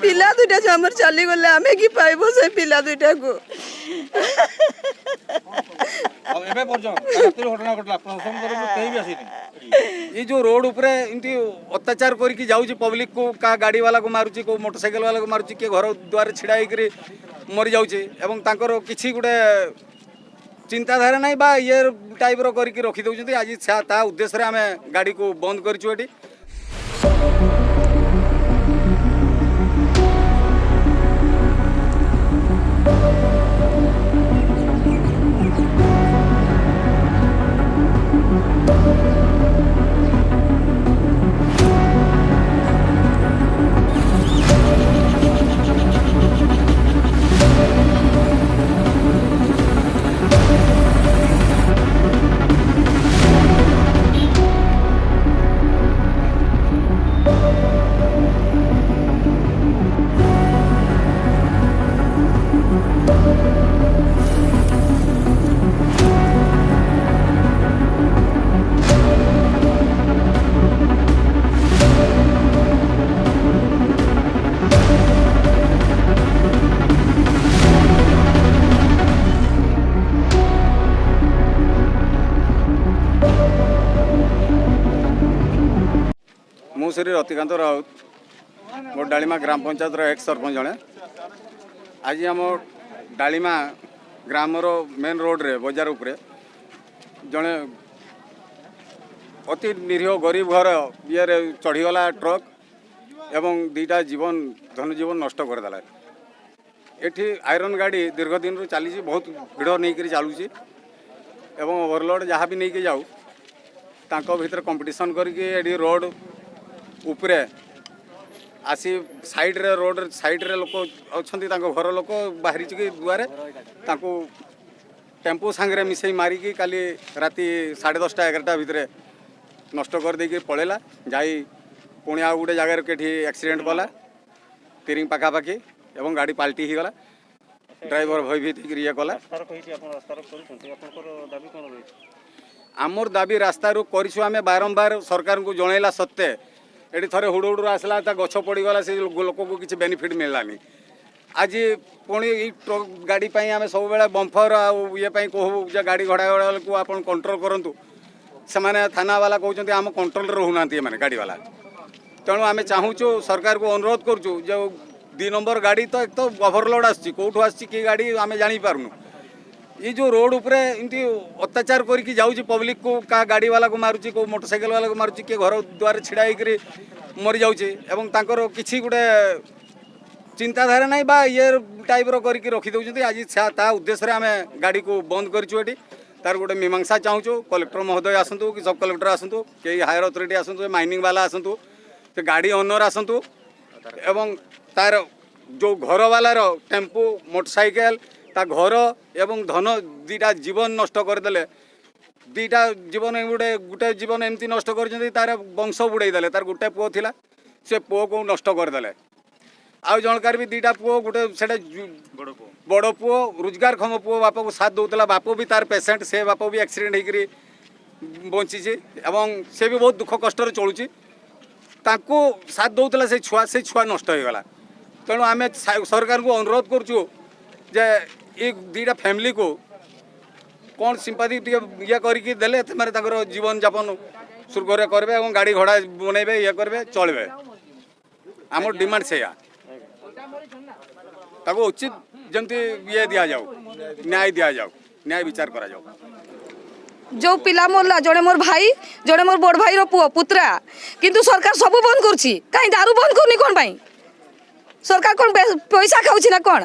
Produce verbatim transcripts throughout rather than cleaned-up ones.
ପିଲା ଦୁଇଟା ଯୋଉ ଆମର ଚାଲିଗଲେ, ଆମେ କି ପାଇବୁ ସେ ପିଲା ଦୁଇଟାକୁ? ଆଉ ଏବେ ପର୍ଯ୍ୟନ୍ତ ରାତିରୁ ଘଟଣା ଘଟିଲା, ପ୍ରଶାସନ ତରଫରୁ କେହି ବି ଆସିନି। ଏଇ ଯୋଉ ରୋଡ ଉପରେ ଏମିତି ଅତ୍ୟାଚାର କରିକି ଯାଉଛି ପବ୍ଲିକକୁ, କାହା ଗାଡ଼ି ବାଲାକୁ ମାରୁଛି, କୋଉ ମୋଟରସାଇକେଲ ବାଲାକୁ ମାରୁଛି, କିଏ ଘର ଦୁଆରେ ଛିଡ଼ା ହେଇକିରି ମରିଯାଉଛି ଏବଂ ତାଙ୍କର କିଛି ଗୋଟେ ଚିନ୍ତାଧାରା ନାହିଁ ବା ଇଏ ଟାଇପ୍ର କରିକି ରଖିଦେଉଛନ୍ତି। ଆଜି ତା ଉଦ୍ଦେଶ୍ୟରେ ଆମେ ଗାଡ଼ିକୁ ବନ୍ଦ କରିଛୁ ଏଠି। ମୁଁ ଶ୍ରୀ ରତିକାନ୍ତ ରାଉତ, ମୋ ଡାଳିମା ଗ୍ରାମ ପଞ୍ଚାୟତର ଏକ୍ସ ସରପଞ୍ଚ ଜଣେ। ଆଜି ଆମ ଡାଳିମା ଗ୍ରାମର ମେନ୍ ରୋଡ଼ରେ, ବଜାର ଉପରେ ଜଣେ ଅତି ନିରୀହ ଗରିବ ଘର ଇଏରେ ଚଢ଼ିଗଲା ଟ୍ରକ୍ ଏବଂ ଦୁଇଟା ଜୀବନ, ଧନଜୀବନ ନଷ୍ଟ କରିଦେଲା। ଏଠି ଆଇରନ୍ ଗାଡ଼ି ଦୀର୍ଘ ଦିନରୁ ଚାଲିଛି, ବହୁତ ଭିଡ଼ ନେଇକରି ଚାଲୁଛି ଏବଂ ଓଭରଲୋଡ଼ ଯାହା ବି ନେଇକି ଯାଉ, ତାଙ୍କ ଭିତରେ କମ୍ପିଟିସନ୍ କରିକି ଏଠି ରୋଡ଼ ଉପରେ ଆସି ସାଇଡ଼୍ରେ, ରୋଡ଼ ସାଇଡ଼୍ରେ ଲୋକ ଅଛନ୍ତି, ତାଙ୍କ ଘର ଲୋକ ବାହାରିଛି କି ଦୁଆରେ, ତାଙ୍କୁ ଟେମ୍ପୁ ସାଙ୍ଗରେ ମିଶେଇ ମାରିକି କାଲି ରାତି ସାଢ଼େ ଦଶଟା ଏଗାରଟା ଭିତରେ ନଷ୍ଟ କରିଦେଇକି ପଳେଇଲା। ଯାଇ ପୁଣି ଆଉ ଗୋଟେ ଜାଗାରେ କେଠି ଆକ୍ସିଡେଣ୍ଟ କଲା, ତିରିଙ୍ଗ ପାଖାପାଖି, ଏବଂ ଗାଡ଼ି ପାଲଟି ହେଇଗଲା। ଡ୍ରାଇଭର ଭୟଭୀତ ହେଇକିରି ଇଏ କଲା। ରାସ୍ତାରୋକ ହେଇଛି, ଆପଣ ରାସ୍ତାରୋକ କରୁଛନ୍ତି, ଆପଣଙ୍କର ଦାବି କ'ଣ ରହିଛି? ଆମର ଦାବି ରାସ୍ତାରୋକ କରିଛୁ ଆମେ ବାରମ୍ବାର ସରକାରଙ୍କୁ ଜଣେଇଲା ସତ୍ତ୍ୱେ ଏଠି ଥରେ ହୁଡ଼ୁହୁଡ଼ୁରୁ ଆସିଲା, ତା ଗଛ ପଡ଼ିଗଲା, ସେ ଲୋ- ଲୋକକୁ କିଛି ବେନିଫିଟ୍ ମିଳିଲାନି। ଆଜି ପୁଣି ଏଇ ଟ୍ରକ୍ ଗାଡ଼ି ପାଇଁ ଆମେ ସବୁବେଳେ ବମ୍ଫର ଆଉ ଇଏ ପାଇଁ କହୁ ଯେ ଗାଡ଼ି ଘୋଡ଼ା ବେଳକୁ ଆପଣ କଣ୍ଟ୍ରୋଲ କରନ୍ତୁ। ସେମାନେ ଥାନାବାଲା କହୁଛନ୍ତି, "ଆମ କଣ୍ଟ୍ରୋଲରେ ରହୁନାହାନ୍ତି ଏମାନେ ଗାଡ଼ିବାଲା।" ତେଣୁ ଆମେ ଚାହୁଁଛୁ, ସରକାରକୁ ଅନୁରୋଧ କରୁଛୁ ଯେ ଦି ନମ୍ବର ଗାଡ଼ି ତ, ଏକ ତ ଓଭରଲୋଡ୍ ଆସୁଛି, କେଉଁଠୁ ଆସୁଛି କି ଗାଡ଼ି ଆମେ ଜାଣିପାରୁନୁ। ଏଇ ଯେଉଁ ରୋଡ଼ ଉପରେ ଏମିତି ଅତ୍ୟାଚାର କରିକି ଯାଉଛି ପବ୍ଲିକକୁ, କାହା ଗାଡ଼ିବାଲାକୁ ମାରୁଛି, କେଉଁ ମୋଟରସାଇକେଲ ବାଲାକୁ ମାରୁଛି, କିଏ ଘର ଦୁଆରେ ଛିଡ଼ା ହେଇକରି ମରିଯାଉଛି ଏବଂ ତାଙ୍କର କିଛି ଗୋଟେ ଚିନ୍ତାଧାରା ନାହିଁ ବା ଇଏ ଟାଇପ୍ର କରିକି ରଖିଦେଉଛନ୍ତି। ଆଜି ଛା- ତା ଉଦ୍ଦେଶ୍ୟରେ ଆମେ ଗାଡ଼ିକୁ ବନ୍ଦ କରିଛୁ ଏଠି। ତାର ଗୋଟେ ମୀମାଂସା ଚାହୁଁଛୁ। କଲେକ୍ଟର ମହୋଦୟ ଆସନ୍ତୁ କି ସବ୍ କଲେକ୍ଟର ଆସନ୍ତୁ, କେହି ହାୟର ଅଥରିଟି ଆସନ୍ତୁ, ମାଇନିଂ ବାଲା ଆସନ୍ତୁ, ସେ ଗାଡ଼ି ଓନର ଆସନ୍ତୁ ଏବଂ ତାର ଯେଉଁ ଘରବାଲାର ଟେମ୍ପୁ, ମୋଟରସାଇକେଲ, ତା ଘର ଏବଂ ଧନ, ଦୁଇଟା ଜୀବନ ନଷ୍ଟ କରିଦେଲେ। ଦୁଇଟା ଜୀବନ, ଗୋଟେ ଗୋଟେ ଜୀବନ ଏମିତି ନଷ୍ଟ କରିଛନ୍ତି, ତାର ବଂଶ ବୁଡ଼େଇ ଦେଲେ। ତାର ଗୋଟେ ପୁଅ ଥିଲା, ସେ ପୁଅକୁ ନଷ୍ଟ କରିଦେଲେ। ଆଉ ଜଣକାର ବି ଦୁଇଟା ପୁଅ, ଗୋଟେ ସେଟା ଜୁ- ବଡ଼ ପୁଅ। ବଡ଼ ପୁଅ, ରୋଜଗାରକ୍ଷମ ପୁଅ, ବାପକୁ ସାଥ ଦେଉଥିଲା, ବାପ ବି ତାର ପେସେଣ୍ଟ, ସେ ବାପ ବି ଆକ୍ସିଡେଣ୍ଟ ହେଇକରି ବଞ୍ଚିଛି ଏବଂ ସେ ବି ବହୁତ ଦୁଃଖ କଷ୍ଟରେ ଚଳୁଛି। ତାଙ୍କୁ ସାଥ ଦେଉଥିଲା ସେ ଛୁଆ, ସେ ଛୁଆ ନଷ୍ଟ ହେଇଗଲା। ତେଣୁ ଆମେ ସା- ସରକାରଙ୍କୁ ଅନୁରୋଧ କରୁଛୁ ଯେ ଏଇ ଦୁଇଟା ଫ୍ୟାମିଲିକୁ କ'ଣ ସିମ୍ପାଥି ଟିକେ ଇଏ କରିକି ଦେଲେ ସେମାନେ ତାଙ୍କର ଜୀବନଯାପନ ସୁରୁଖୁରୁରେ କରିବେ ଏବଂ ଗାଡ଼ି ଘୋଡ଼ା ବନେଇବେ, ଇଏ କରିବେ, ଚଳିବେ। ଆମର ଡିମାଣ୍ଡ ସେଇଆ, ତାକୁ ଉଚିତ ଯେମିତି ଇଏ ଦିଆଯାଉ, ନ୍ୟାୟ ଦିଆଯାଉ, ନ୍ୟାୟ ବିଚାର କରାଯାଉ। ଯୋଉ ପିଲା ମଲା, ଜଣେ ମୋର ଭାଇ, ଜଣେ ମୋର ବଡ଼ ଭାଇର ପୁଅ, ପୁତୁରା, କିନ୍ତୁ ସରକାର ସବୁ ବନ୍ଦ କରୁଛି। କାହିଁ ଦାରୁ ବନ୍ଦ କରୁନି କ'ଣ ପାଇଁ? ସରକାର କ'ଣ ପେ- ପଇସା ଖାଉଛି ନା କ'ଣ?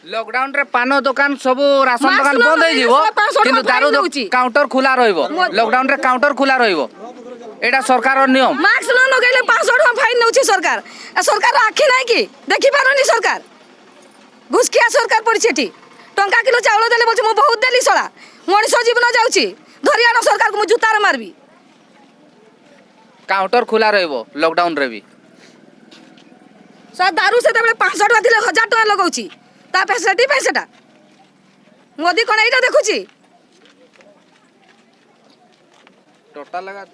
ଲକଡାଉନରେ ପାନ ଦୋକାନ, ସବୁ ରାସନ ମାସ୍କ ଦୋକାନ ନ ବନ୍ଦ ଲଗେଇଲେ ହେଇଯିବ, ଶହେ, ପାଞ୍ଚଶହ କିନ୍ତୁ ଟଙ୍କା ଦାରୁ ଫାଇନ ଦୋ- ଦଉଛି। କାଉଣ୍ଟର ଖୋଲା ରହିବ। ମୋ- ଲକଡାଉନରେ କାଉଣ୍ଟର ଖୋଲା ରହିବ, ଏଇଟା ସରକାରର ନିୟମ। ମାସ୍କ ନ ଲଗେଇଲେ ପାଞ୍ଚଶହ ଟଙ୍କା ଫାଇନ ନେଉଛି ସରକାର। ଏ ସରକାରର ଆଖି ନାହିଁ କି? ଦେଖିପାରୁନି ସରକାର। ଘୁଷକିଆ ସରକାର ପଡ଼ିଛି ଏଠି। ଟଙ୍କା କିଲୋ ଚାଉଳ ଦେଲେ ବଲୁଛି, "ମୁଁ ବହୁତ ଦେଲି ଶଳା, ମଣିଷ ଜୀବନ ଯାଉଛି, ଧରି ଆଣ ସରକାରକୁ, ମୁଁ ଜୁତାରେ ମାରିବି।" କାଉଣ୍ଟର ଖୋଲା ରହିବ ଲକଡାଉନରେ ବି। ସାର୍, ଦାରୁ ସେତେବେଳେ ପାଞ୍ଚଶହ ଟଙ୍କା ଥିଲେ ହଜାର ଟଙ୍କା ଲଗାଉଛି, ତା ଫ୍ୟାସିଲିଟି ପାଇଁ ସେଟା। ମୋଦି କ'ଣ ଏଇଟା ଦେଖୁଛି? ଟୋଟାଲ